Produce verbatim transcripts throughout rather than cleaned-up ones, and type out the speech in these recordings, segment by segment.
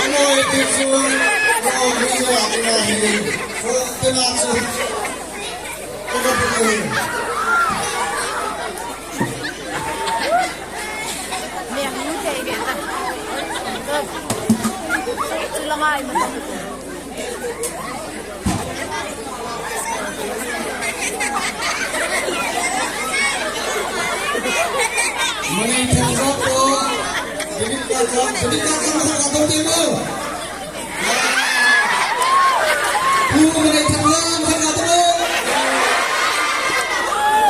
Ano iti chu, no, ni ya, ni ya, ni. So, tina chu. Tina chu. Ni ang ni te ni ta. Chu la ngai ma. Mani thang ko. Dini ka ka, dini ka ka, ka ka, ka ka. Pu mani thang ko, ka ka.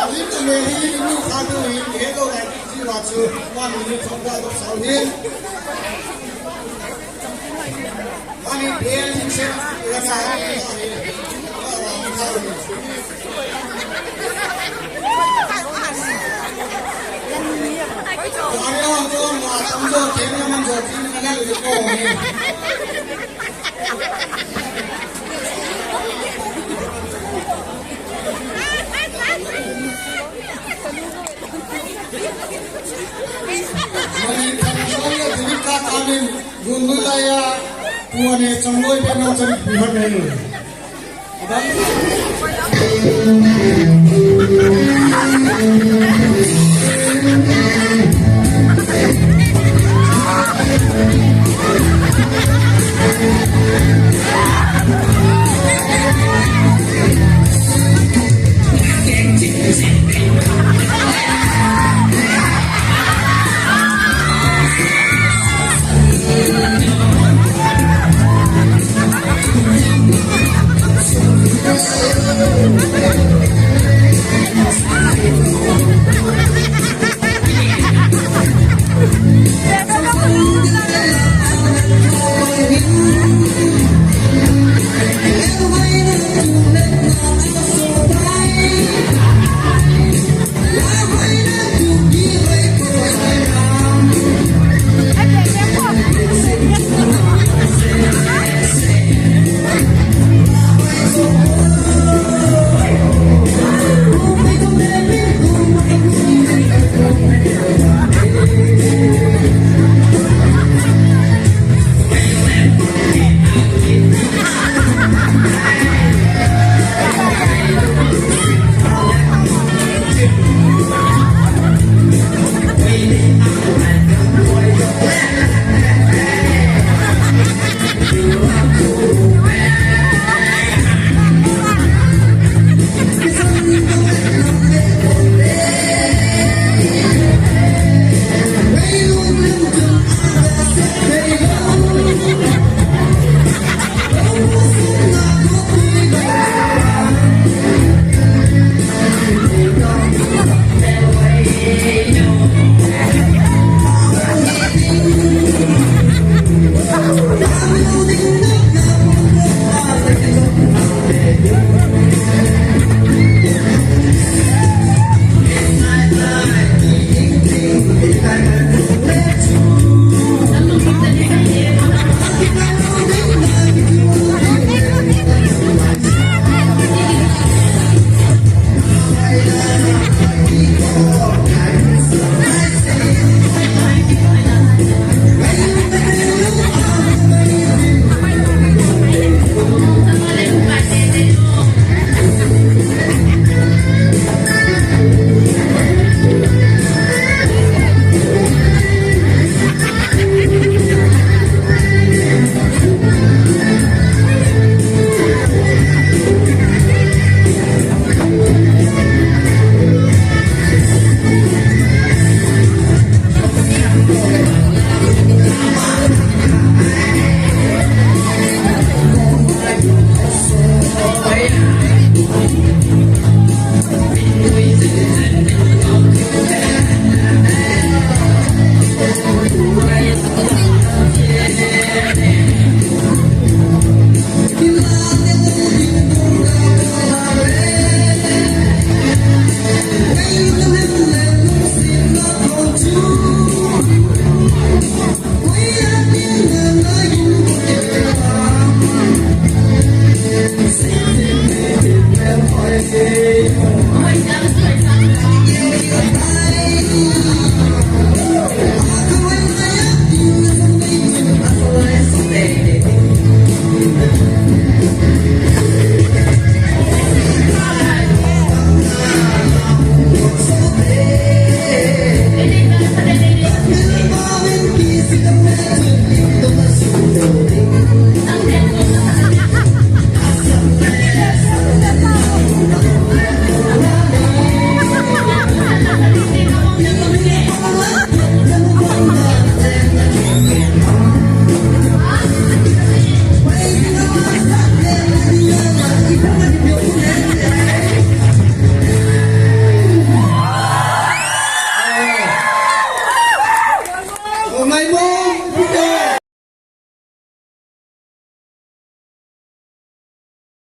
Alim na me hi, ni ka tu hi, he ko lai, ji wa chu, mani ni thang ko, ka sa hi. Mani thang ko, ka ka. Gunlui laiya, pu ani chongloi pe nang chan pi hon nei. Adam.